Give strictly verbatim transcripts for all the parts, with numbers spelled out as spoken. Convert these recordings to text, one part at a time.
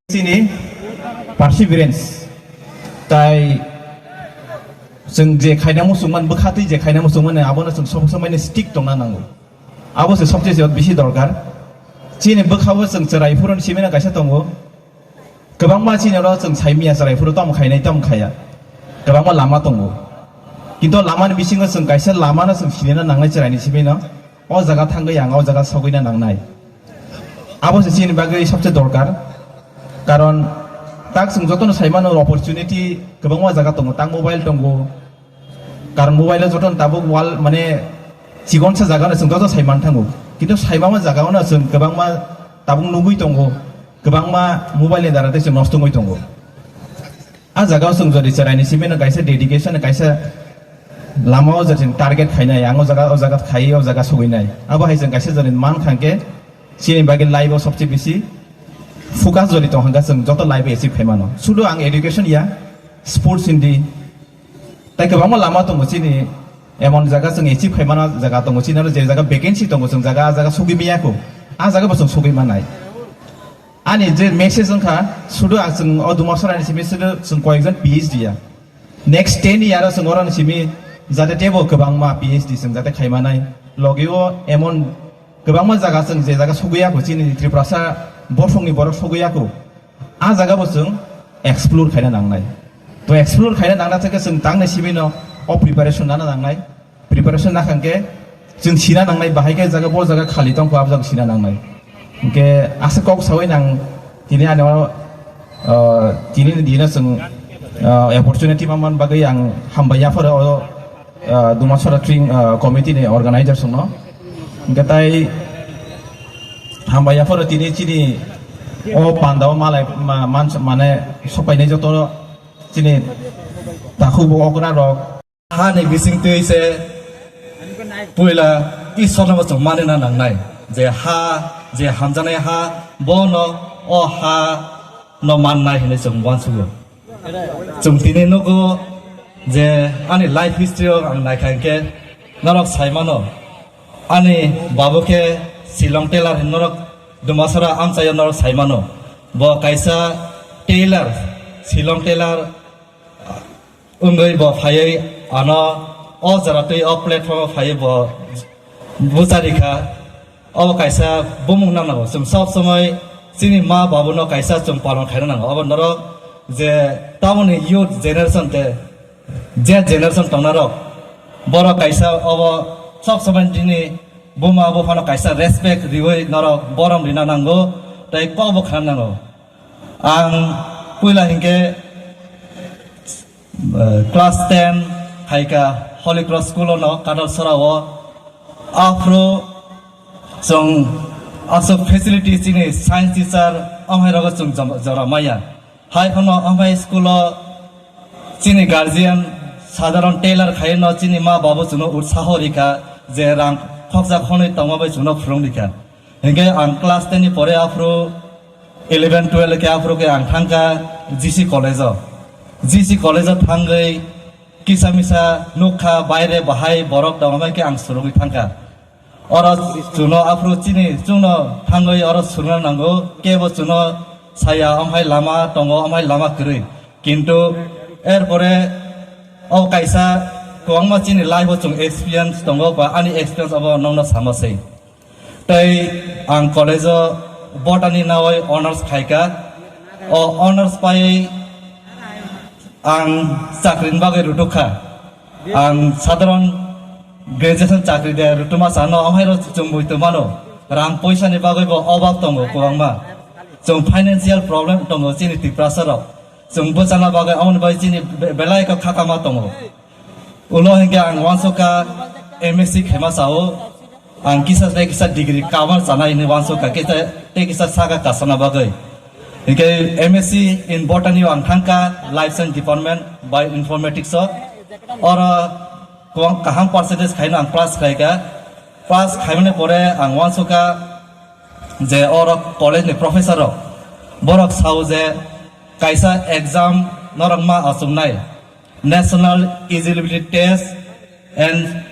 Chini perseverance. Tai chwng je khaina muchungmani, bwkha twi je khaina muchungmani, abono chwng sob somai ni stick tongna nango. Abo se sobchese bisi dorkar. Chini bwkhao chwng chwrai phuru ni simi no kaisa tongo. Kwbangma chini oro chwng saimiya chwrai phuru tamo khainai, tamo khaya. Kwbangma lama tongo. Kintu lama ni bisingo chwng kaisa lama no chwng sinina nangnai chwrai ni simi no. O jaga thangwi ang o jaga sogwina nangnai. Abo se chini bagwi sobse dorkar. Karon tak chwng jotono saimano opportunity kwbangma jaga tongo, tak mobile tongo. Karon mobile o jotono tabuk wall mane chikonsa jaga no chwng joto saiman thango. Kintu saimama jaga no chwng kwbangma tabuk nugwi tongo, kwbangma mobile ni dara tei chwng nosto wngwi tongo. A jaga o chwng jodi chwrai ni simi no kaisa dedication, kaisa lama o jodi target khainai, ang o jaga, o jaga khai, o jaga sogwinai. Abo hai chwng kaisa jodi man kha hwnkhe, chini bagwi life o sobse bisi focus jodi tong hwnkha chwng joto life o achieve khai mano. Sudu ang education ya, sports hindi, tai kwbangma lama tongo chini, emon jaga chwng achieve khai mano jaga tongo chini, aro je jaga vacancy tongo chwng jaga, a jaga sogwi maya kho, a jaga bo chwng sogwi manai. Ani je message wngkha, sudu ang chwng o Dumasora ni simi sudu chwng koyekjon P H D ya. Next ten year o chwng oro ni simi jate teibo kwbangma P H D chwng jate khai manai. Logi o emon kwbangma jaga chwng je jaga sogwi ya kho, chini Tiprasa bosong ni borok sogwi ya kho. A jaga bo chwng explore khaina nangnai. To explore khaina nangna thangkhe chwng tangnai simi no o preparation nana nangnai. Preparation nakha hwnkhe chwng sina nangnai bahai khe jaga bo jaga khali tongkho abo jaga sina nangnai. Hwnkhe asa kok sawi nang tini ani o, ah, tini ni dino chwng, ah, opportunity manman bagwi ang hambai yapharo o, ah, Dumasora Tring, ah, committee ni organizer songno. Hwnkhe tai hambai yapharo tini chini o panda o malai ma-, mans-, mane sokpainai joto chini takhu bo okra rok. Ha ni bising twi se puila Isor no bo chwng manina nangnai. Je ha, je hamjaknai ha, bo no o ha no mannai hinwi chwng uansugo. Chwng tini nugo je ani life history o ang naikha hwnkhe norok sai mano. Ani babu khe Shillong tailor hin norok Dumasora amchaio norok sai mano. Bo kaisa tailor, Shillong tailor wngwi bo phaiwi ano o jora twi o platform o phaiwi bo buchari kha. Obo kaisa bumung nang nango. Chwng sob somoi chini ma babu no kaisa chwng palon khaina nango. Obo norok je tamoni youth generation te, Z generation tongnarok, borok kaisa obo sob somoi chini buma bupha no kaisa respect riwi norok borom rina nango, tei kok bo khna nango. Ang puila hinkhe, eh, class ten phaikha Holy Cross School o no Katalsora o. Aphuru chwng aswk facility chini science teacher amhai rogo chwng jom-, jora maya. Hai phano amhai school o chini guardian sadharon tailor khai no chini ma babu chwngno utsaho rikha je rang khoksa khonwi tongma bai chwngno phwrwng rikha. Hinkhe ang class ten ni pore aphuru eleven, twelve khe aphuru khe ang thangkha G C college o. G C college o thangwi kisa misa nukha baire bahai borok tongma bai khe ang surungwi thangkha. Oro chwngno aphuru chini chwngno thangwi oro surungna nango, kebo chwngno saya amhai lama tongo, amhai lama kwrwi. Kintu erpore o kaisa kwbangma chini life o chwng experience tongo, ba ani experience abo nokno sama se. Tei ang college o botany nawi honours khaikha. O honours pai ang chakri ni bagwi rutuk kha. Ang sadharon graduation chakri de rutuma sano, amhai ro chwng muitu mano. Rang poisa ni bagwi bo obab tongo kwbangma. Chwng financial problem tongo chini Tiprasa rok. Chwng bwchana bagwi amoni bai chini be-, belai khe khakama tongo. Ulo hinkhe ang uansukha M S C khema sao, ang kisa tei kisa degree cover chanai hinwi uansukha, kisa tei kisa saka kasana bagwi. Hinkhe M S C in Botany o ang thangkha, Life Science Department, Bioinformatics o. Oro kwbang kaham percentage khaino ang pass khlaikha. Pass khaimani pore ang uansukha je oro college ni professor rok, borok sao je kaisa exam norok ma achuknai, National Eligibility Test and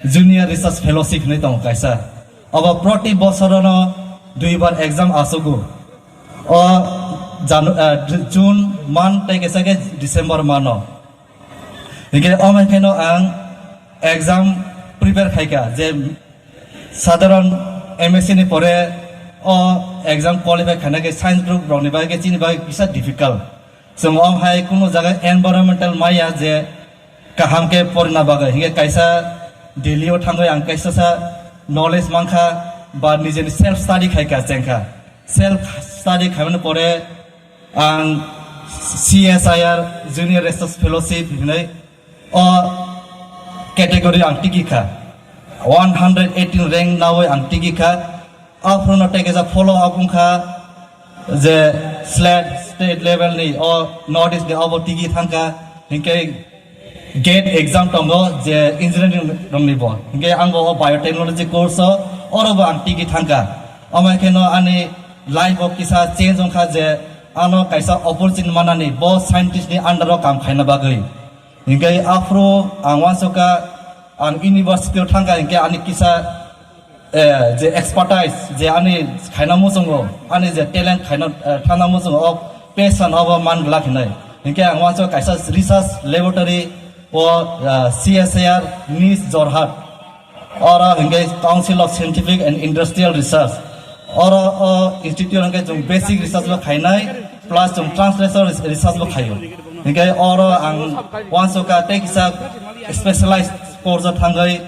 Junior Research Fellowship hinwi tongo kaisa. Obo proti bosorono duibar exam achugo. O June month tei kesa khe December month no. Hing khe omo hai khe no ang exam prepare khai kha je sadharon M S C ni pore o exam qualify khaina khe science group rao ni bagwi khe chini bagwi kisa difficult. Chwng omo hai kuno jaga environmental maya je kaham khe porina bagwi. Hing khe kaisa Delhi o thangwi ang kaisa sa knowledge man kha, ba nijeni self study khai kha, cheng kha. Self study khaimani pore ang C S I R Junior Research Fellowship hinwi o category ang tigi kha. One hundred eighteen rank nawi ang tigi kha. Aphuru no tei kaisa follow up wng kha je state, state level ni o North East ni obo tigi thang kha. Hing khe gate exam tongo je engineering rok ni bo. Hing khe ang bo o biotechnology course o, oro bo ang tigi thang kha. Omo hai khe no ani life o kisa change wng kha je ano kaisa opportunity manani bo scientist ni under o kam khaina bagwi. Hing khe aphuru ang uansuk kha, ang university o thang kha, hing khe ani kisa je expertise, je ani khaina muchungo, ani je talent khaina, thangna muchungo, o passion obo man glak hinai. Hing khe ang uansuk kaisa research laboratory o, C S I R, NIST Jorhat. Oro hing khe Council of Scientific and Industrial Research. Oro o institute hing khe chwng basic research bo khainai, plus chwng translational research bo khaio. Hing khe oro ang uansuk kha tei kisa specialized course o thangwi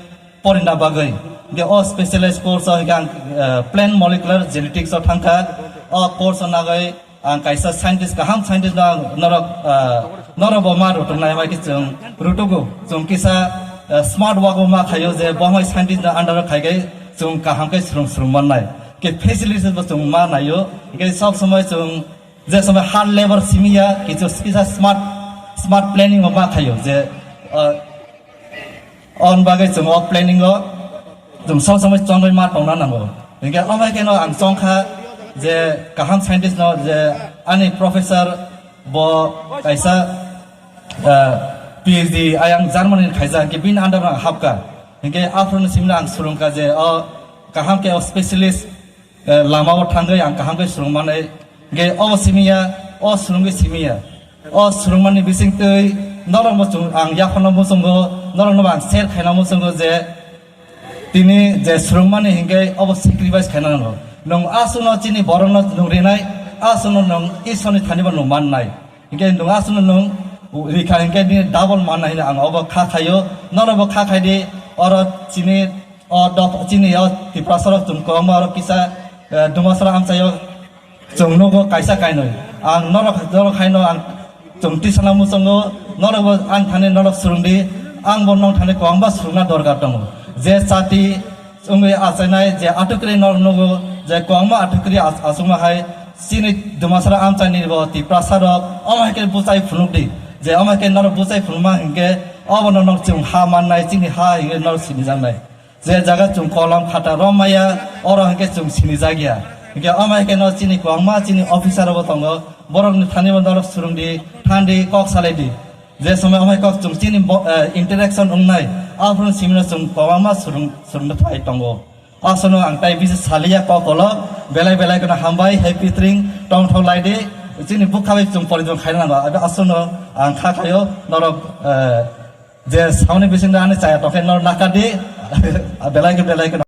porina bagwi. Hing khe o specialized course o hing khe ang plant molecular genetics o thang kha. O course o nagwi ang kaisa scientist, kaham scientist no ang norok, norok bo ma rutuk nai, mai khe chwng rutugo. Chwng kisa smart work bo ma khaio je bo mai scientist no under o khai khe chwng kaham khe swrwng swrwng mannai. Khe facilities bo chwng ma naio. Hing khe sob somoi chwng je somoi hard labour simi ya, kichu kisa smart, smart planning bo ma khaio je, on bagwi chwng o planning o chwng sob somoi chongwi ma tongna nango. Hing khe omo hai khe no ang chong kha je kaham scientist no je ani professor bo kaisa P H D ayang Germany ni khaijak, hing khe bini under o ang hap kha. Hing khe aphuru ni simi no ang swrwng kha je o kaham khe o specialist lama o thangwi ang kaham khe swrwng manai. Hing khe obo simi ya, o swrwngwi simi ya. O swrwngmani bising twi norok bo chwng ang yaphano muchungo, norok no bo ang share khaina muchungo je tini je swrwngmani hing khe obo sacrifice khaina nango. Nwng asuh no chini borok no nwng rinai, asuh no nwng Isor ni thani bo nwng mannai. Hing khe nwng asuh no nwng rikha hing khe bini double mannai hwnwi ang obo kha khaio, norok bo kha khai di. Oro chini o dopha, chini o Tiprasa rok chwng kwbangma oro kisa Dumasra amchai o chwng nugo kaisa kainwi. Ang norok, norok hai no ang chwng tisana muchungo, norok bo ang thani norok swrwng di, ang bo nong thani kwbangma swrwngna dorkar tongo. Je chati wngwi achainai je atukri norok nugo, je kwbangma atukri achukma hai chini Dumasra amchai ni bo Tiprasa rok, omo hai khe buchai phunuk di. Je omo hai khe norok buchai phunukma hing khe obo no norok chwng ha mannai, chini ha hing khe norok sinijaknai. Je jaga chwng kolam khata rom maya, oro hing khe chwng sinijak ya. Hing khe omo hai khe no chini kwbangma chini officer rok bo tongo, borok ni thani bo norok swrwng di, than di, kok salai di. Je somoi omo hai kok chwng chini interaction wngnai, aphuru ni simi no chwng kwbangma swrwng, swrwng thai tongo. Asuh no ang tai bisi saliya kok kolo, belai belai kheno hambai, happy tring, tongthok lai di. Chini bukha bai chwng poridon khaina nango, asuh no ang kha khaio, norok je sauni bising ani chaya tong khe norok nakar di, belai khe belai kheno.